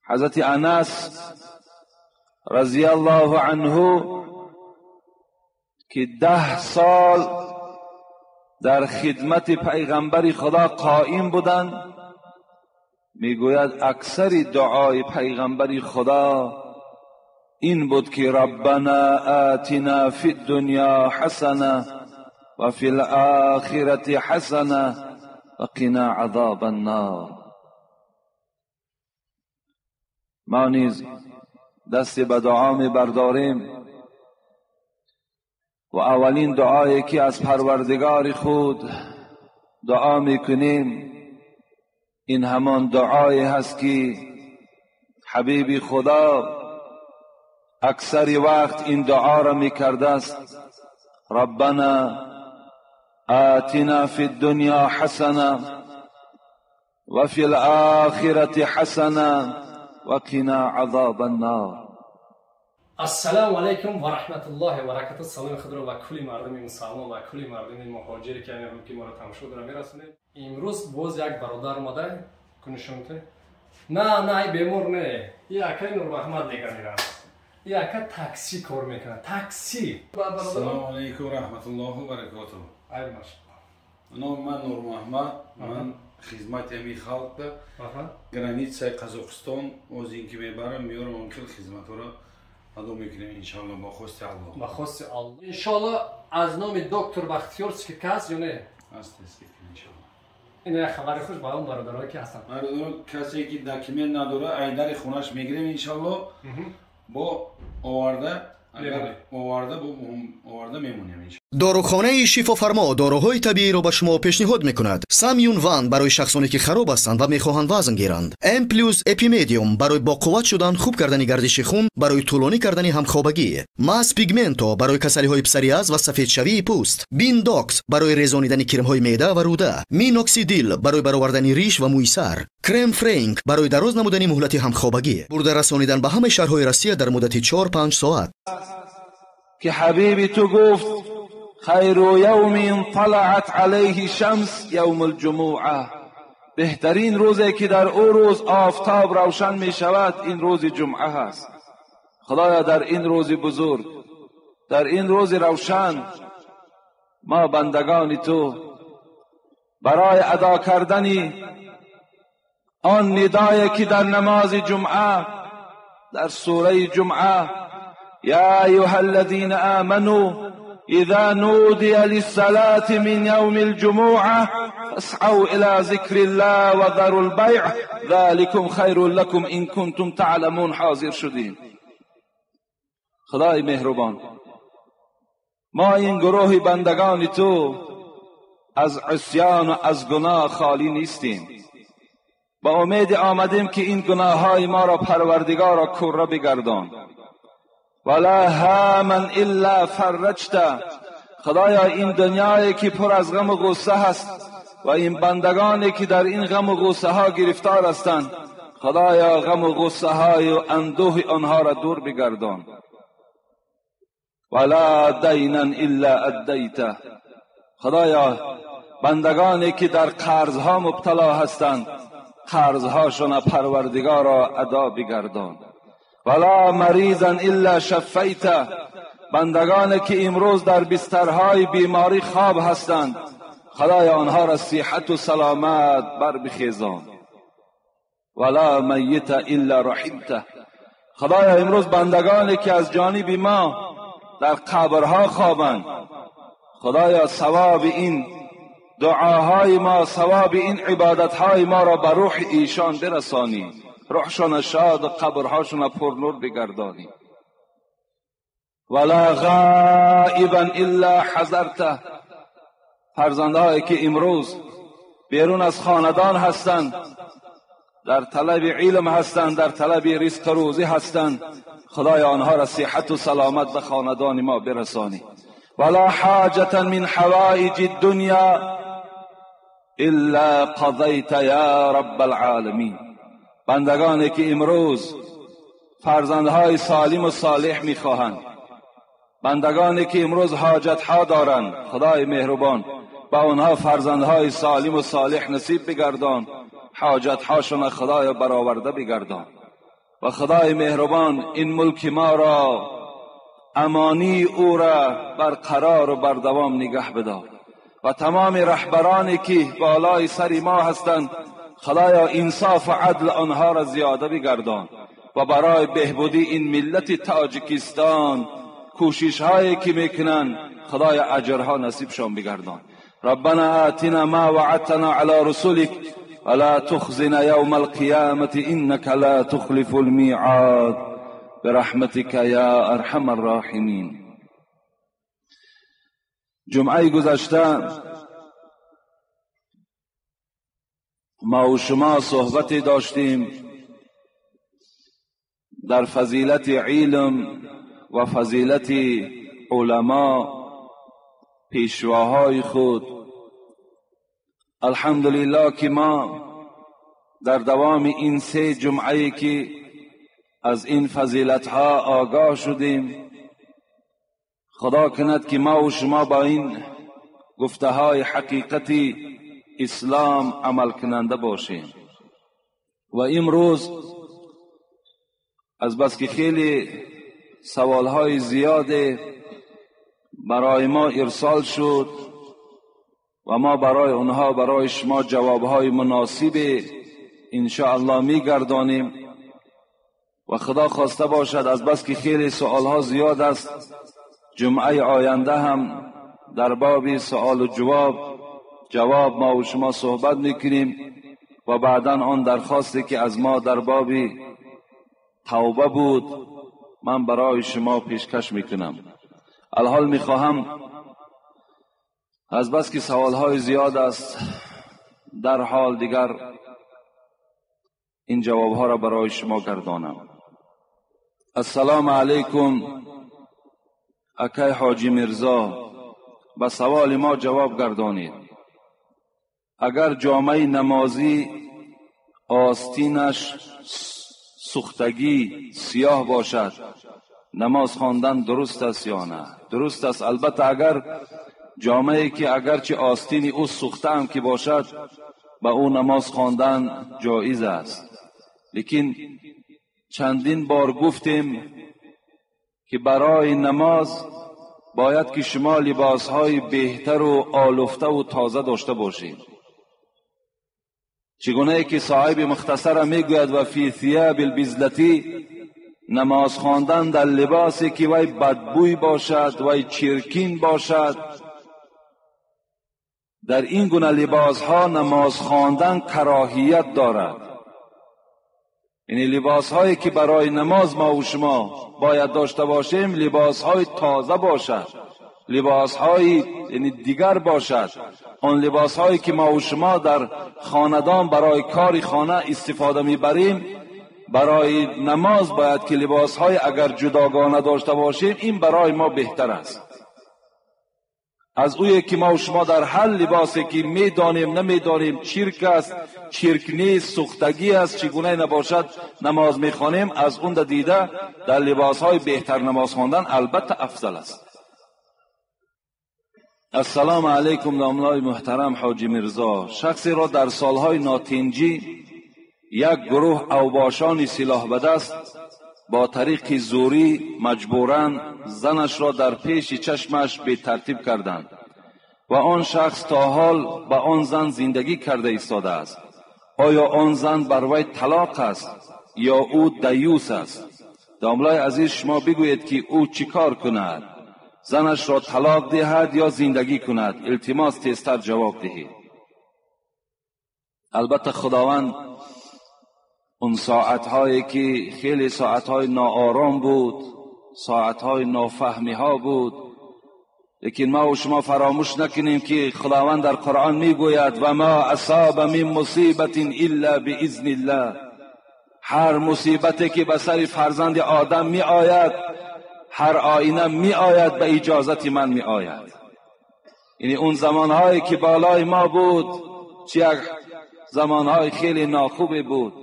حضرت انس رضی الله عنه که 10 سال در خدمت پیغمبر خدا قائم بودند، میگوید اکثر دعای پیغمبر خدا این بود که ربنا آتنا فی الدنیا حسنه و فی الآخرة حسنه و قنا عذاب النار. ما نیز دست به دعا می برداریم و اولین دعایی که از پروردگار خود دعا میکنیم این همان دعایی هست که حبیب خدا اکثر وقت این دعا را میکرده است: ربنا آتنا فی الدنیا حسنه و فی الآخرة حسنه و قنا عذاب النار. السلام علیکم و رحمت الله و برکاته. سلام خود را به کلی مردم مسلمان و کلی مردم مهاجر که ما را تماشا دارن میرسونیم. امروز باز یک برادر اومده کنشونته. نه نه ای بیمار نه، این اکای نورمحمد دیگه میرم، این اکا تاکسی کار میکنه، تاکسی. السلام علیکم و رحمت الله و برکاته. ای ماشاءالله. نام من نورمحمد، من خدمت امی خلق ده границаи Қазоқистон озин ки мебарам меорам, он хел хизматҳоро адо мекунем иншалло бо хости Аллоҳ. Ба хости Аллоҳ. Иншалло аз номи доктор Бахтиёр скидка ҳаст ё не? Ҳаст скидка иншалло. Ин як хабари хуш ба он бародарое ки ҳастанд. Бародаро, касе ки документ надора, айдари хонаш мегирем иншалло, бо оварда агар оварда бо оварда мемонем иншалло. Дорухонаи шифофармо доруҳои табииро ба шумо пешниҳод мекунад. Самюн Ван барои шахсоне ки хароб ҳастанд ва мехоҳанд вазн гиранд. М плюс Эпимедиум барои боқувват шудан, хуб кардани гардиши хун, барои тӯлонӣ кардани ҳамхобагӣ. Мас Пигменто барои касалиҳои псориаз ва сафедшавии пӯст. Биндокс барои резонидани кирмҳои меъда ва рӯда. Миноксидил барои баровардани риш ва мӯи сар. Крем Френк барои дароз намудани муҳлати ҳамхобагӣ. Бурда расонидан ба ҳамаи шаҳрҳои Россия дар муддати 4-5 соат. که حبیب تو گفت خیر یوم طلعت علیه شمس یوم الجمعه، بهترین روزی که در او روز آفتاب روشن می شود این روز جمعه هست. خدایا در این روز بزرگ، در این روز روشن، ما بندگان تو برای ادا کردن آن ندایی که در نماز جمعه در سوره جمعه یا ایها الذین آمنوا اذا نودی للصلاة من یوم الجمعة فاسعوا الى ذکر الله وذروا البیع ذلكم خیر لكم ان کنتم تعلمون حاضر شدیم. خدای مهربان، ما این گروه بندگان تو از عصیان و از گناه خالی نیستیم. با امید آمدیم که این گناه های ما را پروردگار را کره بگردان. ولا هاما الا فرجت. خدایا این دنیایی که پر از غم و غصه هست و این بندگانی که در این غم و غصه ها گرفتار هستند، خدایا غم و غصه های و اندوه آنها را دور بگردان. ولا دینا الا ادیته. خدایا بندگانی که در قرض ها مبتلا هستند، قرضهاشون پروردگار را ادا بگردان. ولا مریضا الا شفیته. بندگانی که امروز در بسترهای بیماری خواب هستند، خدایا آنها را صحت و سلامت بر بخیزان. ولا میت الا رحمته. خدایا امروز بندگانی که از جانب ما در قبرها خوابند، خدایا ثواب این دعاهای ما، ثواب این عبادتهای ما را به روح ایشان برسانی، روحشان شاد و قبرهاشان پر نور بگردانی. ولا غائبا الا حضرته. فرزندهایی که امروز بیرون از خاندان هستند، در طلب علم هستند، در طلب رزق روزی هستند، خدای آنها را صحت و سلامت به خاندان ما برسانی. ولا حاجة من حوائج الدنیا الا قضیت یا رب العالمین. بندگانی که امروز فرزندهای سالم و صالح میخواهند، بندگانی که امروز حاجتها دارند، خدای مهربان با آنها فرزندهای سالم و صالح نصیب بگردان، حاجتهاشون خدای برآورده بگردان. و خدای مهربان این ملک ما را، امانی او را برقرار و بردوام نگه بدار و تمام رهبرانی که بالای سر ما هستند خدایا انصاف و عدل آنها را زیاده بگردان و برای بهبودی این ملت تاجیکستان کوشش هایی که میکنند خدای اجرها نصیبشان بگردان. ربنا آتنا ما وعدتنا على رسولك ولا تخزنا يوم القيامة إنك لا تخلف الميعاد برحمتك يا ارحم الراحمین. جمعه گذشته ما و شما صحبت داشتیم در فضیلت علم و فضیلت علما، پیشواهای خود. الحمدلله که ما در دوام این سه جمعه که از این فضیلت ها آگاه شدیم، خدا کند که ما و شما با این گفته های حقیقتی اسلام عمل کننده باشیم. و امروز از بس که خیلی سوال های زیاد برای ما ارسال شد و ما برای اونها، برای شما جوابهای مناسب انشاءالله میگردانیم و خدا خواسته باشد از بس که خیلی سوالها زیاد است، جمعه آینده هم در باب سوال و جواب ما و شما صحبت میکنیم و بعدا آن درخواستی که از ما در باب توبه بود من برای شما پیشکش میکنم. الحال میخواهم از بس که سوالهای زیاد است در حال دیگر این جوابها را برای شما گردانم. السلام علیکم اکای حاجی میرزا، به سوال ما جواب گردانید. اگر جامعه نمازی آستینش سوختگی سیاه باشد نماز خواندن درست است یا نه؟ درست است. البته اگر جامعه که اگرچه آستین او سوخته هم که باشد به او نماز خواندن جایز است، لیکن چندین بار گفتیم که برای نماز باید که شما لباسهای بهتر و آلفته و تازه داشته باشید. چگونه که صاحب مختصر میگوید و فی ثیاب البزلتی، نماز خواندن در لباسی که وی بدبوی باشد، وی چرکین باشد، در این گونه لباس ها نماز خواندن کراهیت دارد. یعنی لباس هایی که برای نماز ما و شما باید داشته باشیم لباس های تازه باشد، لباس های یعنی دیگر باشد. آن لباس هایی که ما و شما در خاندان برای کار خانه استفاده میبریم، برای نماز باید که لباس های اگر جداگانه داشته باشیم این برای ما بهتر است. از اویی که ما و شما در هر لباسی که میدانیم نمیدانیم چرک است چرک نیست، سوختگی است، چگونه نباشد نماز میخوانیم، از اون دیده در لباس های بهتر نماز خواندن البته افضل است. السلام علیکم داملای محترم حاجی میرزا، شخصی را در سالهای ناتنجی یک گروه اوباشان سلاح به دست با طریق زوری مجبوراً زنش را در پیش چشمش به ترتیب کردند و آن شخص تا حال با آن زن زندگی کرده ایستاده است. آیا آن زن بر وی طلاق است یا او دیوس است؟ داملای عزیز شما بگویید که او چیکار کند؟ زنش را طلاق دهد یا زندگی کند؟ التماس تیزتر جواب دهید. البته خداوند اون ساعتهایی که خیلی ساعتهای ناآرام بود، ساعتهای نافهمی ها بود، لیکن ما و شما فراموش نکنیم که خداوند در قرآن میگوید و ما اصاب من مصیبت الا باذن الله. هر مصیبتی که به سر فرزند آدم می آید، هر آینه می آید، به اجازت من می آید. یعنی اون زمانهایی که بالای ما بود، چه یک زمانهای خیلی ناخوبی بود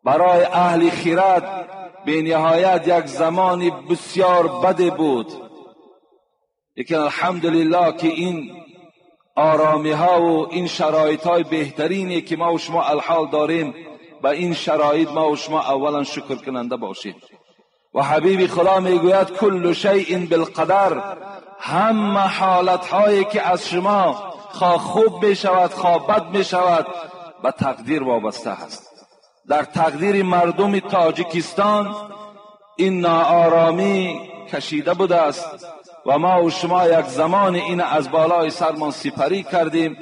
برای اهل خیرت، به نهایت یک زمانی بسیار بد بود، لیکن الحمدلله که این آرامی ها و این شرایط های بهترینی که ما و شما الحال داریم به این شرایط ما و شما اولا شکر کننده باشیم. و حبیب خدا میگوید کل شیء بالقدر، همه حالت هایی که از شما خواه خوب میشود خواه بد میشود به تقدیر وابسته است. در تقدیر مردم تاجیکستان این ناآرامی کشیده بوده است و ما و شما یک زمان این از بالای سرمان سپری کردیم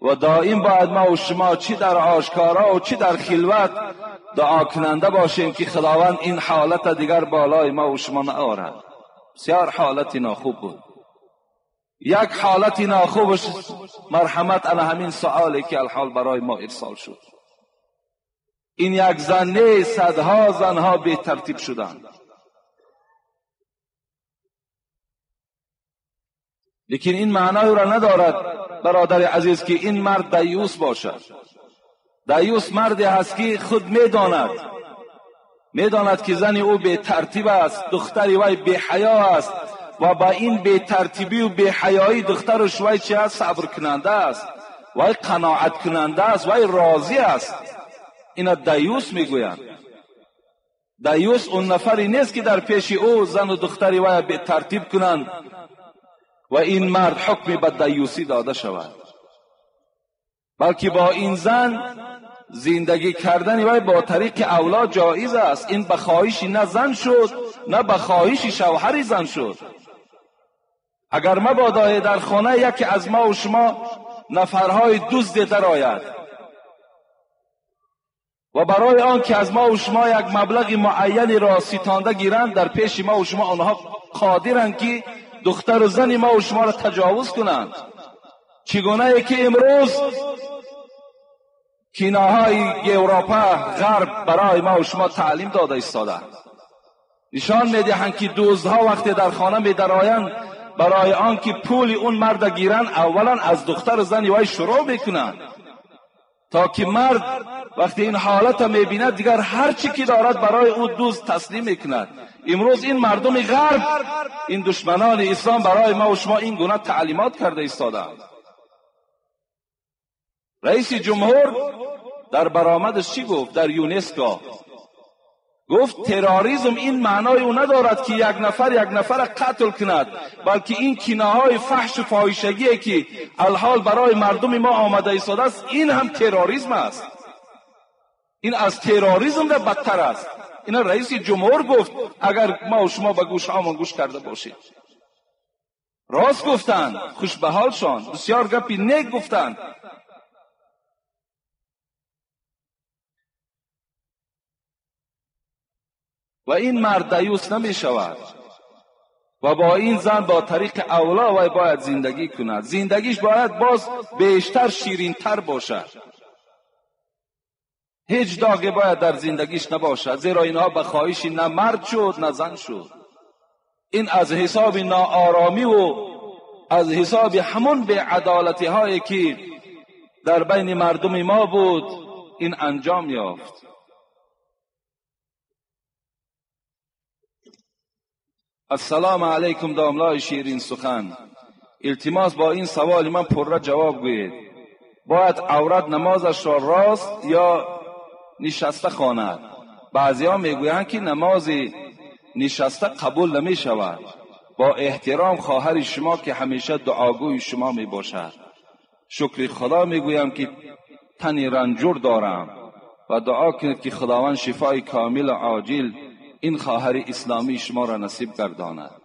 و دائم باید ما و شما چی در آشکارا و چی در خلوت دعا کننده باشیم که خداوند این حالت دیگر بالای ما و شما نآورد. بسیار حالت ناخوب بود. یک حالت ناخوبش مرحمت علی همین سؤالی که الحال برای ما ارسال شد. این یک زن نه، صدها زنها به ترتیب شدند. لیکن این معنای را ندارد برادر عزیز که این مرد دیوس باشد. دیوس مردی هست که خود میداند که زن او به ترتیب است، دختری وی به حیا است و با این به ترتیبی و به حیایی دخترش وی چه است؟ صبر کننده است، وی قناعت کننده است، وی راضی است. اینا دیوس میگویند. دیوس اون نفری نیست که در پیش او زن و دختری وی به ترتیب کنند و این مرد حکمی به دیوسی داده شود، بلکه با این زن زندگی کردن وی با طریق اولاد جایز است. این به خواهش نه زن شد نه به خواهش شوهر زن شد. اگر مبادا در خانه یکی از ما و شما نفرهای دزد درآید و برای آن که از ما و شما یک مبلغ معینی را ستانده گیرند، در پیش ما و شما آنها قادرند که دختر و زن ما و شما را تجاوز کنند. چگونه که امروز کیناهای اروپا غرب برای ما و شما تعلیم داده ایستاده، نشان میدهند که دزدها وقتی در خانه میدرآیند برای آن که پول اون مرد گیرند اولا از دختر زن وی شروع میکنند، تا که مرد وقتی این حالت میبیند دیگر هر چی که دارد برای او دزد تسلیم میکند. امروز این مردم غرب، این دشمنان اسلام برای ما و شما این گونه تعلیمات کرده ایستادند. رئیس جمهور در برآمدش چی گفت؟ در یونسکو گفت تروریسم این معنای او ندارد که یک نفر یک نفر قتل کند، بلکه این کینه‌های فحش و فاحشگی که الحال برای مردم ما آمده ایستاده است، این هم تروریسم است. این از تروریسم در بدتر است. این رئیس جمهور گفت. اگر ما و شما به گوش آمان گوش کرده باشید، راست گفتند، خوش به حالشان، بسیار گپی نیک گفتند. و این مرد دیوس نمی شود و با این زن با طریق اولا وی باید زندگی کند. زندگیش باید باز بیشتر شیرین تر باشد. هیچ داغی باید در زندگیش نباشد، زیرا اینها به خواهش نه مرد شد نه زن شد. این از حساب ناآرامی و از حساب همون بی‌عدالتی هایی که در بین مردم ما بود این انجام یافت. السلام علیکم داملای شیرین سخن، التماس با این سوال من پرره جواب گویید. باید عورت نمازش را راست یا نشسته خواند؟ بعضی ها میگویند که نماز نشسته قبول نمی شود. با احترام خواهر شما که همیشه دعاگوی شما می باشد، شکر خدا میگویم که تنی رنجور دارم و دعا کنید که خداوند شفای کامل و عاجل این خواهر اسلامی شما را نصیب گرداند.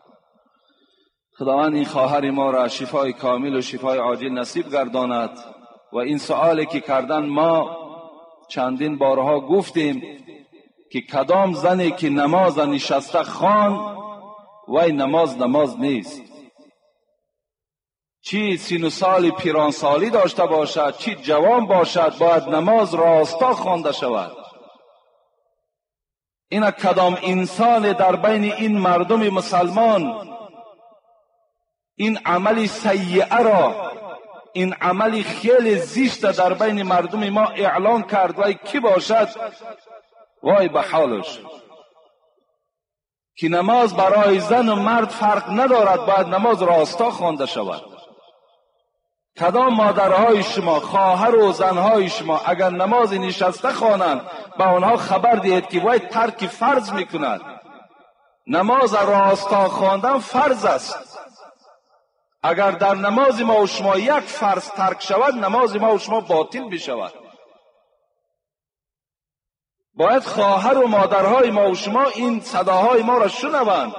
خداوند این خواهر ما را شفای کامل و شفای عاجل نصیب گرداند. و این سؤالی که کردن، ما چندین بارها گفتیم که کدام زنی که نماز نشسته خوان وی نماز نماز نیست. چی سین و سال پیرانسالی داشته باشد چی جوان باشد، باید نماز راستا خوانده شود. این کدام انسان در بین این مردم مسلمان این عمل سیئه را، این عمل خیلی زشت در بین مردم ما اعلان کرد، وای کی باشد وای به حالش. که نماز برای زن و مرد فرق ندارد، باید نماز راستا خوانده شود. کدام مادرهای شما، خواهر و زنهای شما اگر نماز نشسته خوانند به آنها خبر دهید که وای ترک فرض میکند. نماز راستا خواندن فرض است. اگر در نماز ما و شما یک فرض ترک شود، نماز ما و شما باطل بشود. باید خواهر و مادرهای ما و شما این صداهای ما را شنوند.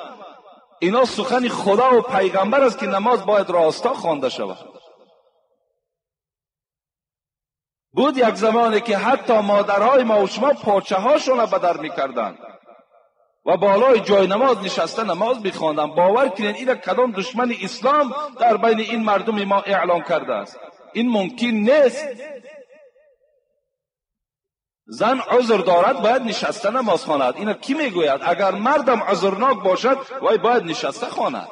اینا سخن خدا و پیغمبر است که نماز باید راستا خوانده شود. بود یک زمانی که حتی مادرهای ما و شما پاچه هاشون را بدر میکردند و بالای جای نماز نشسته نماز میخواندند. باور کنید این کدام دشمن اسلام در بین این مردم ما اعلام کرده است. این ممکن نیست. زن عذر دارد، باید نشسته نماز خواند. اینو کی میگوید؟ اگر مردم عذرناک باشد وای باید نشسته خواند.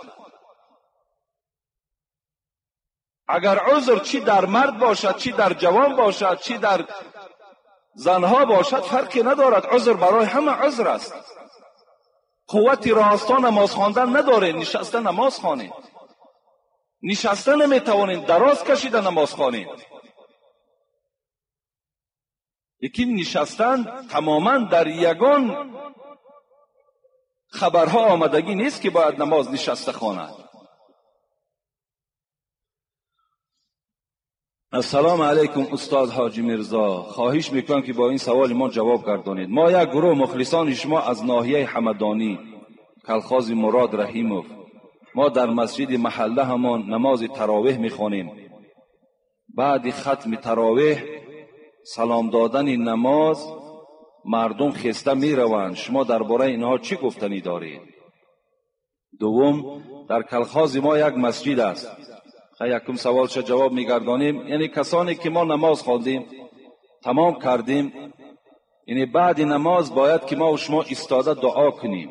اگر عذر چی در مرد باشد، چی در جوان باشد، چی در زنها باشد، فرقی ندارد. عذر برای همه عذر است. قوت راستا نماز خواندن نداره، نشسته نماز خوانید. نشسته نمیتوانید، دراز کشیده نماز خوانید. لیکن نشستن تماما در یگان خبرها آمدگی نیست که باید نماز نشسته خواند. السلام علیکم استاد حاجی میرزا، خواهش میکنم که با این سوال ما جواب گردانید. ما یک گروه مخلصان شما از ناحیه حمدانی، کلخاز مراد رحیموف، ما در مسجد محله همان نماز تراویح میخوانیم. بعد ختم تراویح سلام دادن نماز مردم خسته میروند. شما درباره اینها چی گفتنی دارید؟ دوم، در کلخاز ما یک مسجد است. یکم سوالش جواب میگردانیم. یعنی کسانی که ما نماز خواندیم تمام کردیم، یعنی بعد نماز باید که ما و شما ایستاده دعا کنیم.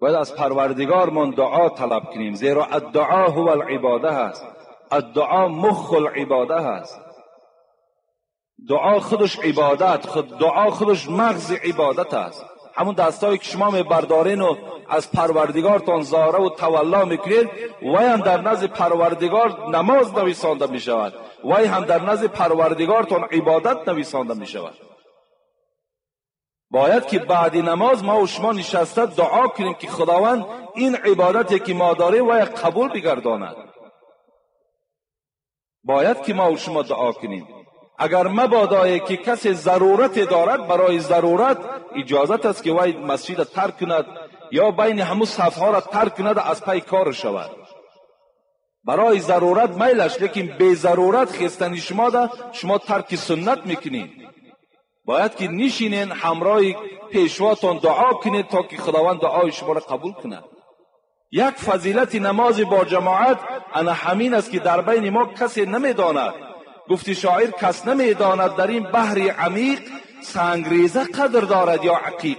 باید از پروردگارمان دعا طلب کنیم، زیرا الدعا هو العباده هست. الدعا مخ العباده هست. دعا خودش عبادت، خود دعا خودش مغز عبادت است. همون دستایی که شما میبردارین و از پروردگارتان زاره و تولا میکنید، وای هم در نزد پروردگار نماز نویسانده میشود، وای هم در نزد پروردگارتان عبادت نویسانده میشود. باید که بعد نماز ما و شما نشسته دعا کنیم که خداوند این عبادتی که ما داریم وای قبول بگرداند. باید که ما و شما دعا کنیم. اگر مبادایی که کسی ضرورت دارد، برای ضرورت اجازت است که وای مسجد ترک کند یا بین همو صفها را ترک کند از پی کار شود. برای ضرورت میلش، لیکن بی ضرورت خستنی شما ده، شما ترک سنت میکنید. باید که نشینین همراه پیشواتان دعا کنید تا که خداوند دعای شما را قبول کند. یک فضیلت نماز با جماعت انا همین است که در بین ما کسی نمیداند. گفتی شاعر کس نمیداند در این بحر عمیق سنگریزه قدر دارد یا عقیق.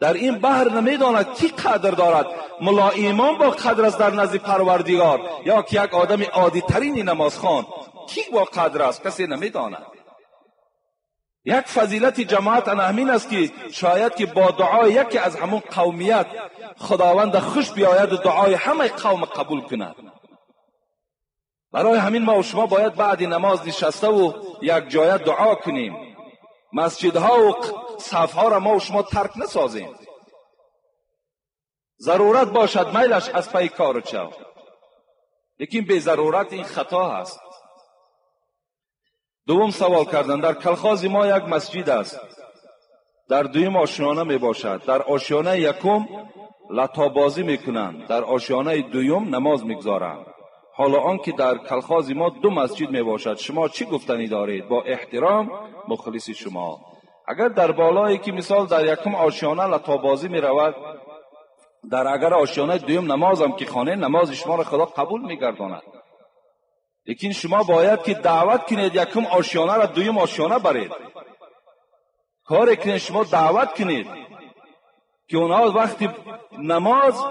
در این بحر نمیداند کی قدر دارد، ملا ایمان با قدر است در نزد پروردگار یا که یک آدم عادی ترین نمازخوان. کی با قدر است؟ کسی نمیداند. یک فضیلت جماعت همین است که شاید که با دعای یکی از همون قومیت خداوند خوش بیاید و دعای همه قوم قبول کند. برای همین ما و شما باید بعد نماز نشسته و یک جایه دعا کنیم. مسجدها و صفها را ما و شما ترک نسازیم. ضرورت باشد میلش از پی کار چو، لیکن به ضرورت این خطا هست. دوم سوال کردن، در کلخاز ما یک مسجد است، در دویم آشیانه می باشد. در آشیانه یکم لطابازی میکنند، در آشیانه دویم نماز میگذارند. حالا آنکه در کلخاز ما دو مسجد می باشد، شما چی گفتنی دارید؟ با احترام مخلص شما. اگر در بالایی که مثال در یکم آشیانه لطابازی می رود، در اگر آشیانه دویم نمازم که خانه، نماز شما را خدا قبول می گرداند. لیکن شما باید که دعوت کنید یکم آشیانه را دویم آشیانه برید. کار کنید، شما دعوت کنید که اونها وقتی نماز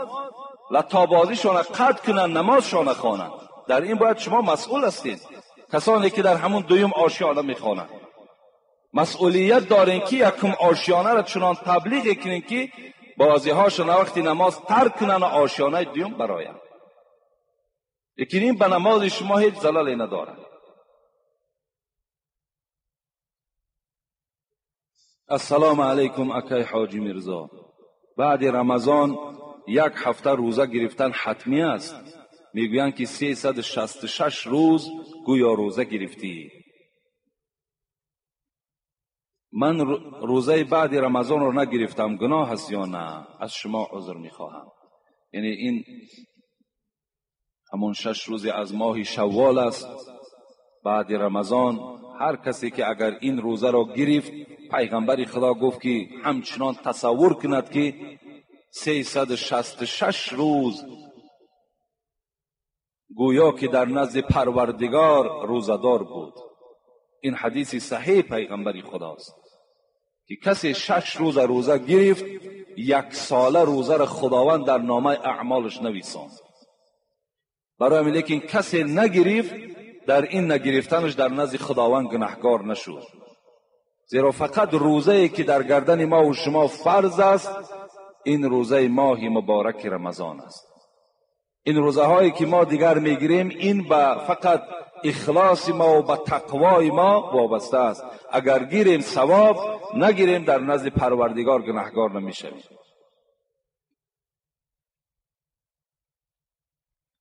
لطابازیشان قطع کنند، نمازشان خوانند. در این باید شما مسئول هستید. کسانی که در همون دویم آشیانه میخوانند مسئولیت دارین که یکم آشیانه را چنان تبلیغ کنین که بازی هاشون وقتی نماز ترک کنند و آشیانه دویم برایند. لیکن این به نماز شما هیچ زلالی ندارد. السلام علیکم اکای حاجی میرزا، بعد رمضان یک هفته روزه گرفتن حتمی است. میگویند که 366 روز گویا روزه گرفتی. من روزه بعد رمضان رو نگرفتم، گناه است یا نه؟ از شما عذر میخواهم. یعنی این همون 6 روز از ماه شوال است بعد رمضان. هر کسی که اگر این روزه را گرفت، پیغمبر خدا گفت که همچنان تصور کند که 366 روز گویا که در نزد پروردگار روزه‌دار بود. این حدیث صحیح پیغمبر خداست که کسی 6 روز روزه گرفت، 1 ساله روزه را خداوند در نامه اعمالش نویساند. برای لیکن کسی نگرفت، در این نگرفتنش در نزد خداوند گناهکار نشد. زیرا فقط روزه که در گردن ما و شما فرض است، این روزه ماه مبارک رمضان است. این روزه هایی که ما دیگر میگیریم، این به فقط اخلاص ما و به تقوای ما وابسته است. اگر گیریم ثواب، نگیریم در نزد پروردگار گناهکار نمیشویم.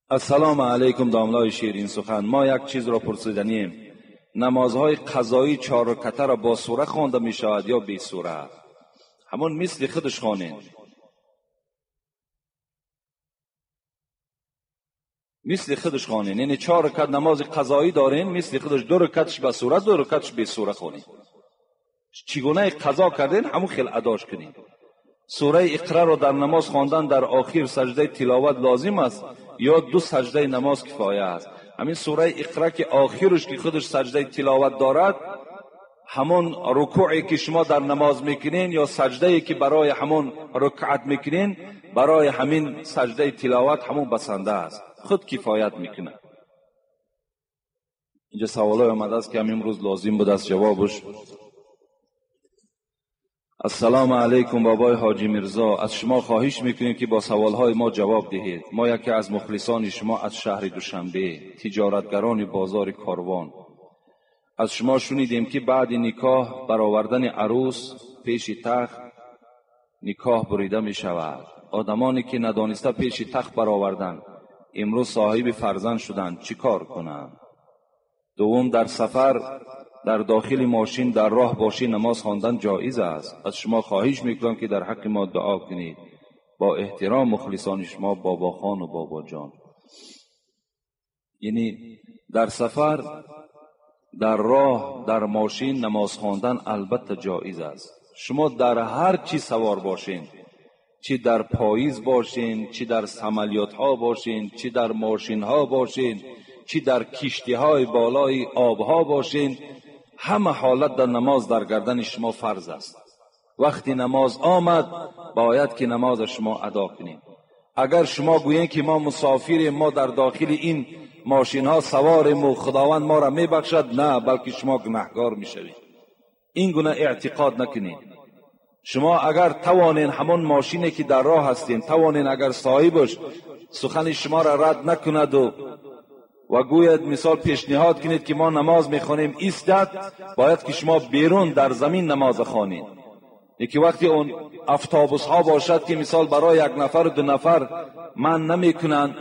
السلام علیکم داملای شیرین سخن، ما یک چیز را پرسیدنیم. نمازهای قضایی 4 رکعته را با سوره خوانده می شود یا بی سوره؟ همون مثل خودش خوانین، مثل خودش خوانین. یعنی 4 رکعت نماز قضایی دارین، مثل خودش 2 رکعتش با سوره، 2 رکعتش بی سوره خوانین. چگونه قضا کردین همون خیلی اداش کنین. سوره اقرا را در نماز خواندن در آخر سجده تلاوت لازم است یا 2 سجده نماز کفایه است؟ همین سوره اقرا که آخرش که خودش سجده تلاوت دارد، همون رکوعی که شما در نماز میکنین یا سجده که برای همون رکعت میکنین، برای همین سجده تلاوت همون بسنده است، خود کفایت میکنه. اینجا سوالای آمده است که همین امروز لازم بود از جوابش. السلام علیکم بابای حاجی میرزا، از شما خواهش میکنیم که با سوالهای ما جواب دهید. ما یکی از مخلصان شما از شهر دوشنبه، تجارتگران بازار کاروان. از شما شنیدیم که بعد نکاح برآوردن عروس پیش تخت نکاح بریده می شود. آدمانی که ندانسته پیش تخت برآوردن امروز صاحب فرزند شدند، چی کار کنند؟ دوم، در سفر در داخل ماشین در راه باشی نماز خواندن جایز است. از شما خواهش میکنم که در حق ما دعا کنید. با احترام مخلصان شما بابا خان و بابا جان. یعنی در سفر در راه در ماشین نماز خواندن البته جایز است. شما در هر چی سوار باشین، چی در پاییز باشین، چی در سملیات ها باشین، چی در ماشین ها باشین، چی در کشتی های بالای آب ها باشین، همه حالت در نماز در گردن شما فرض است. وقتی نماز آمد باید که نماز شما ادا کنید. اگر شما گویین که ما مسافریم، ما در داخل این ماشین ها سواریم و خداوند ما را میبخشد، نه، بلکه شما گناهگار میشوید. این گونه اعتقاد نکنید. شما اگر توانین همون ماشینی که در راه هستین، توانین اگر صاحبش سخن شما را رد نکند و گوید مثال پیشنهاد کنید که ما نماز میخوانیم ایستد، باید که شما بیرون در زمین نماز خوانید. یکی وقتی اون افتابوس ها باشد که مثال برای 1 نفر و 2 نفر من نمیکنند،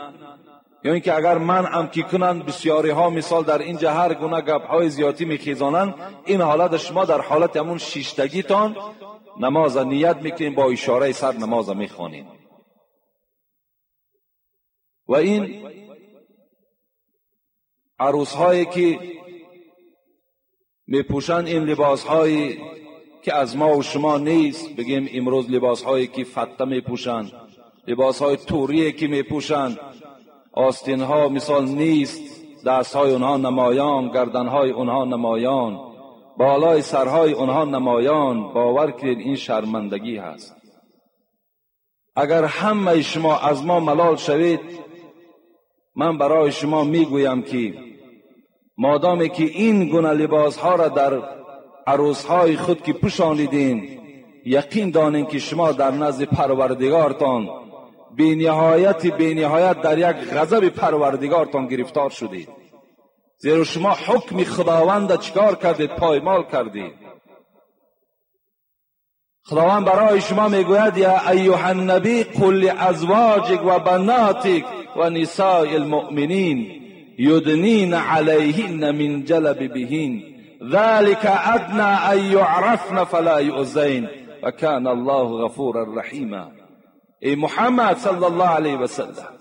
یا اینکه اگر من هم کی کنند، بسیاری ها مثال در اینجا هر گونه گپ های زیادی میخیزانند. این حالت شما در حالت همون شیشتگیتان نماز نیت میکنین، با اشاره سر نماز میخوانید. و این عروس هایی که میپوشند این لباس هایی که از ما و شما نیست، بگیم امروز لباس هایی که فته میپوشند، لباس های توریه که میپوشند، آستین ها مثال نیست، دست های اونها نمایان، گردن های اونها نمایان، بالای سرهای اونها نمایان. باور کنید این شرمندگی هست. اگر همه شما از ما ملال شوید، من برای شما میگویم که مادامی که این گونه لباس ها را در عروس های خود که پوشانیدین، یقین دانین که شما در نزد پروردگارتان бениҳояти бениҳоят дар як ғазаби парвардигортон гирифтор шудед. Зеро шумо ҳукми худованда чикор кардед? Поймол кардед. Худованд барои шумо мегӯяд: я айюҳа ннабӣ қул лиазвоҷик ва банотик ва нисои лмуъминин юднина алайҳинна мин ҷалабибиҳин ذلك أدنى أن يعرفن فلا يؤذين وكان الله غفورا رحیما. ای محمد صلی الله علیه و سلم،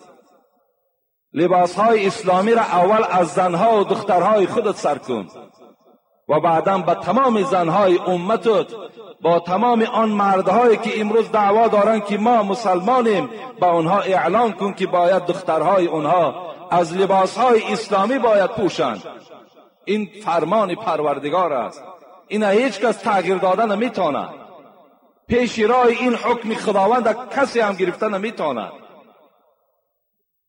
لباسهای اسلامی را اول از زنها و دخترهای خودت سر کن و بعدا به تمام زنهای امتت، با تمام آن مردهایی که امروز دعوا دارند که ما مسلمانیم، به آنها اعلان کن که باید دخترهای آنها از لباسهای اسلامی باید پوشند. این فرمان پروردگار است. این هیچ کس تغییر داده نمیتواند. پیش راه این حکم خداوند کسی هم گرفته نمیتواند.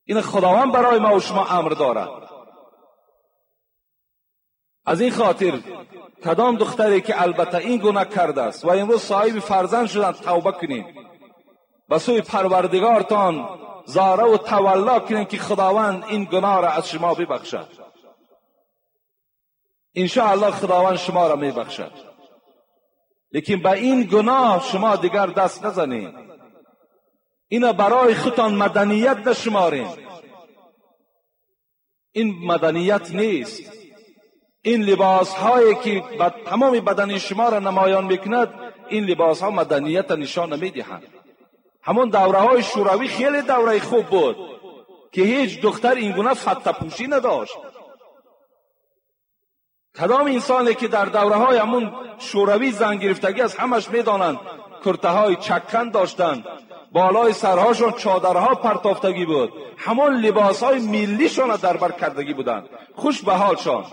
این خداوند برای ما و شما امر دارد. از این خاطر کدام دختری که البته این گناه کرده است و امروز صاحب فرزند شدند، توبه کنید، به سوی پروردگارتان زاره و تولا کنید که خداوند این گناه را از شما ببخشد. انشاءالله خداوند شما را میبخشد. لیکن به این گناه شما دیگر دست نزنید. اینا برای خودتان مدنیت نشمارین. این مدنیت نیست. این لباس هایی که تمام بدن شما را نمایان میکند، این لباس ها مدنیت نشان نمیدهند. همون دوره های شوروی خیلی دوره خوب بود که هیچ دختر این گونه فته پوشی نداشت. کدام انسانی که در دوره های همون شوروی زن گرفتگی از همش میدانند، کرته های چکن داشتند، بالای سرهاشون چادرها پرتافتگی بود، همون لباس های ملیشون را در بر کردگی بودند. خوش به حالشان.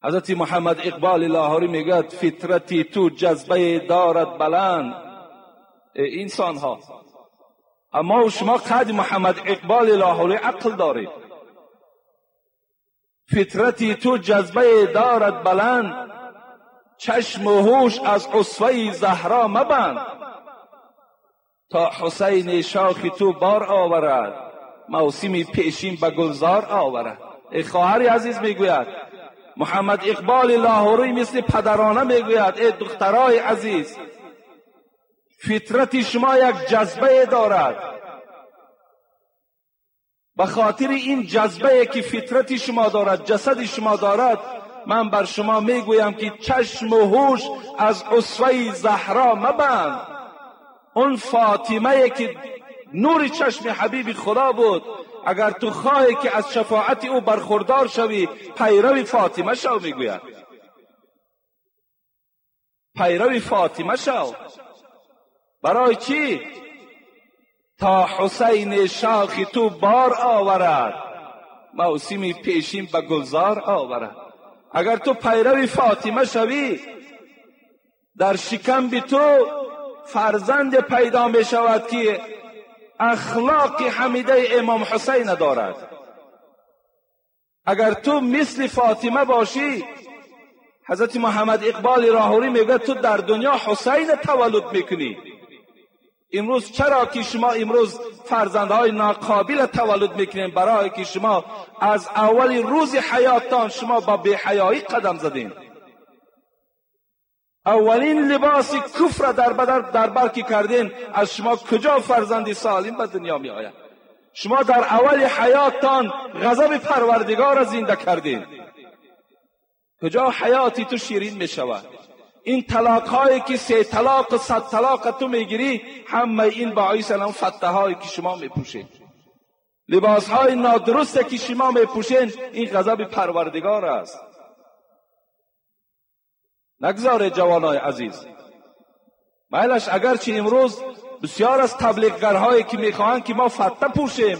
حضرت محمد اقبال لاهوری میگوید: فطرتی تو جذبه دارد بلند. ای انسان ها، اما شما قد محمد اقبال لاهوری عقل دارید. فطرتی تو جذبه دارد بلند، چشم و هوش از اسوه زهرا مبند. تا حسین شاخ تو بار آورد، موسم پیشین به گلزار آورد. ای خواهر عزیز، میگوید محمد اقبال لاهوری مثل پدرانه میگوید: ای دخترای عزیز، فطرت شما یک جذبه دارد. به خاطر این جذبه که فطرت شما دارد، جسد شما دارد، من بر شما میگویم که چشم و هوش از اسوه زهرا مبند. اون فاطمه که نور چشم حبیب خدا بود، اگر تو خواهی که از شفاعت او برخوردار شوی، پیرو فاطمه شو. میگوید پیرو فاطمه شو. برای چی؟ تا حسین شاخ تو بار آورد، موسم پیشین به گلزار آورد. اگر تو پیرو فاطمه شوی، در شکم بی تو فرزند پیدا می شود که اخلاق حمیده امام حسین دارد. اگر تو مثل فاطمه باشی، حضرت محمد اقبال راهوری میگه تو در دنیا حسین تولد میکنی. امروز چرا که شما امروز فرزندهای ناقابل تولد میکنین؟ برای که شما از اول روز حیاتتان شما با بی‌حیایی قدم زدین. اولین لباس کفر در بر که کردین، از شما کجا فرزندی سالم به دنیا می آید؟ شما در اول حیاتتان غضب پروردگار را زنده کردین. کجا حیاتی تو شیرین می شود؟ این طلاق هایی که 3 طلاق 100 طلاق تو میگیری، همه این باعث الان فته هایی که شما میپوشین، لباس های نادرست که شما میپوشین، این غضب پروردگار است. نگذاره جوانای عزیز. مایلش اگرچه امروز بسیار از تبلیغگرهایی که میخواهند که ما فته پوشیم،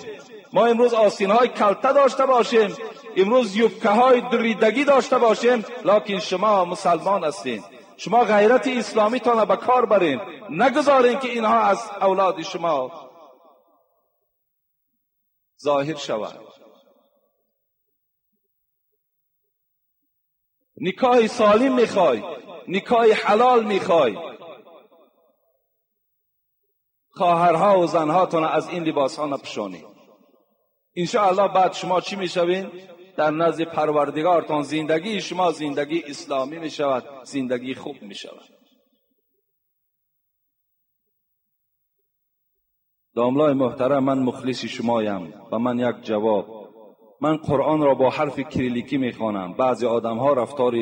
ما امروز آستینهای کلته داشته باشیم، امروز یوبکه های دریدگی داشته باشیم، لکن شما مسلمان هستین. شما غیرت اسلامی تان به کار برین. نگذارین که اینها از اولاد شما ظاهر شود. نکاح سالم میخوای، نکاح حلال میخوای، خواهرها و زنهاتون از این لباس ها نپوشانید. انشاءالله بعد شما چی میشوین؟ در نزد پروردگارتان زندگی شما زندگی اسلامی میشود، زندگی خوب میشود. داملای محترم، من مخلص شمایم و من یک جواب. من قرآن را با حرف کریلیکی میخوانم. بعضی آدم ها رفتار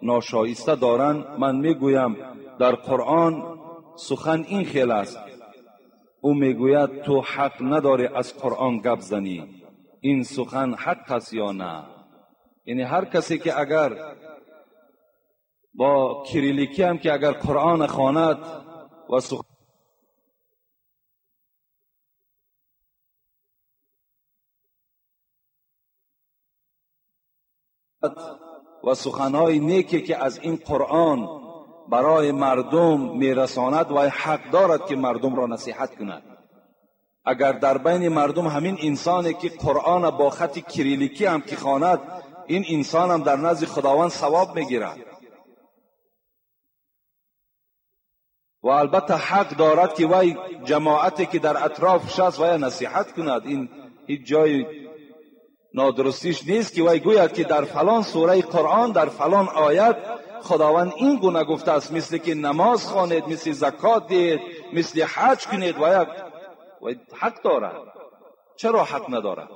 ناشایسته دارند. من میگویم در قرآن سخن این خیل است. او میگوید تو حق نداری از قرآن گپ زنی. این سخن حق است یا نه؟ یعنی هر کسی که اگر با کریلیکی هم که اگر قرآن خواند و سخن و سخنهای نیکی که از این قرآن برای مردم میرساند و حق دارد که مردم را نصیحت کند. اگر در بین مردم همین انسانی که قرآن با خط کریلیکی هم که خواند، این انسان هم در نزد خداوند ثواب میگیرد و البته حق دارد که وی جماعتی که در اطرافش است وی نصیحت کند. این هیچ جای نادرستیش نیست که وی گوید که در فلان سوره قرآن در فلان آیت خداوند این گونه گفته است، مثل که نماز خوانید، مثل زکات دهید، مثل حج کنید. و حق دارد. چرا حق ندارد؟